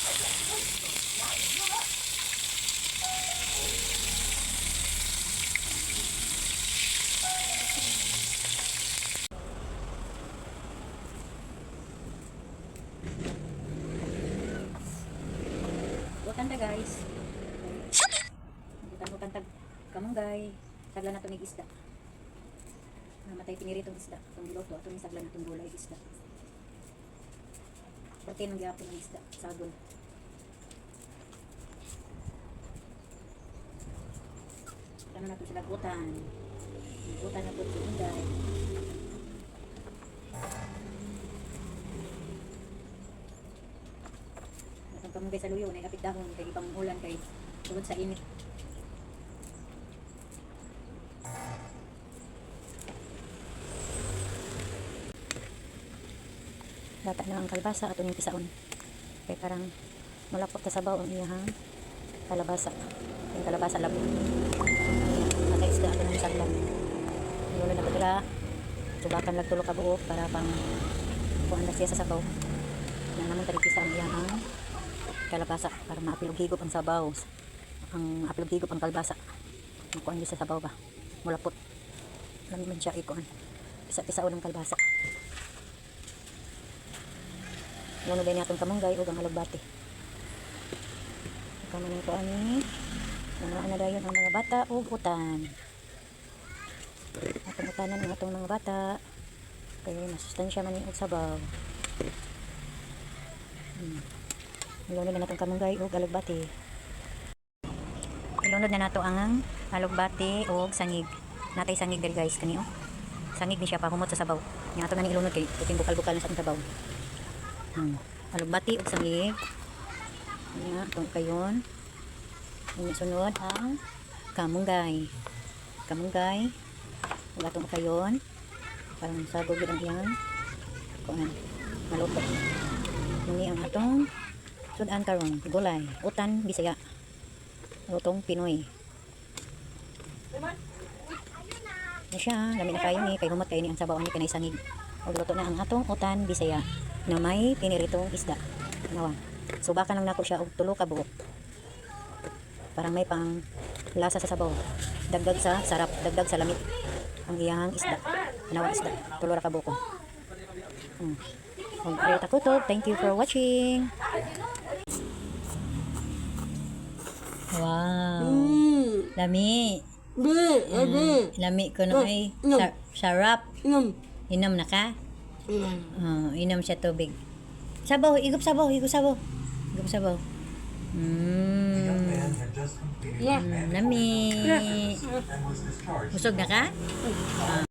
Butan ta, guys. Butan-butan tag kamunggay. Sagla na to mig isda. Namatay piniritong isda. Itong giluto. Ato ni sagla na itong gulay isda. Protein ang gyapon ng isda. Sagol. Ano na to sila gutan. Gutan na po si Inday. Atong kamunggay sa luyo, naikapit dahon kay ibang ulan kay tungod sa init. Lata na ang kalbasa ato ning pisaon. Kay parang malapot ta sabaw ang iyahang kalabasa. Yung kalabasa labo. Mata isda ato ng saglan. Wala na dira. Subakan lang tulo ka buok para pang kuan na siya sa sabaw. Na naman tali pisa ang iyahang kalabasa para maapil og higop ang sabaw. Ang apil og higop ang kalbasa. Makuan gyud sa sabaw ba. Mulapot. Lami man siya ikuan. Pisa-pisaon ang kalbasa. Muna din atong kamunggay ug ang alugbati. Kamo nang kuan ni. Mga na dayon ang mga bata ug utan. Atong utanan ang atong mga bata. Kay masustansya man ni og sabaw. Ilunod na natong kamunggay ug alugbati. Ilunod na nato ang alugbati ug sangig. Natay sangig diri, guys, kani oh. Sangig ni siya pahumot sa sabaw. Nya ato na ni ilunod kay puting bukal-bukal na sa atong sabaw. Alugbati ug sangig. Nya atong kayon. Nya sunod ang kamunggay. Kamunggay ug atong kayon. Parang sagog gyud ang iyang kuan maluto. Muni ang atong sudan karon, gulay, utan Bisaya. Lutong Pinoy. Na siya, lami na kayo ni, kay humot kayo ni ang sabaw ni kanay sangig. Og luto na ang atong utan Bisaya na may piniritong isda. Nawa. Subakan lang nako siya og tulo ka buok. Parang may pang lasa sa sabaw. Dagdag sa sarap, dagdag sa lamit ang iyang isda. Nawa isda, tulo ra ka buok. Og ari takutob. Thank you for watching. Wow. Lami. Be, be. Lami ko no ay. Inom. Sarap. Inom. Inom na ka? Inom. Oh, inom siya tubig. Sabaw, igop sabaw, igop sabaw. Igop sabaw. Man had just completed Yeah. Lami. and was discharged Busog na ka?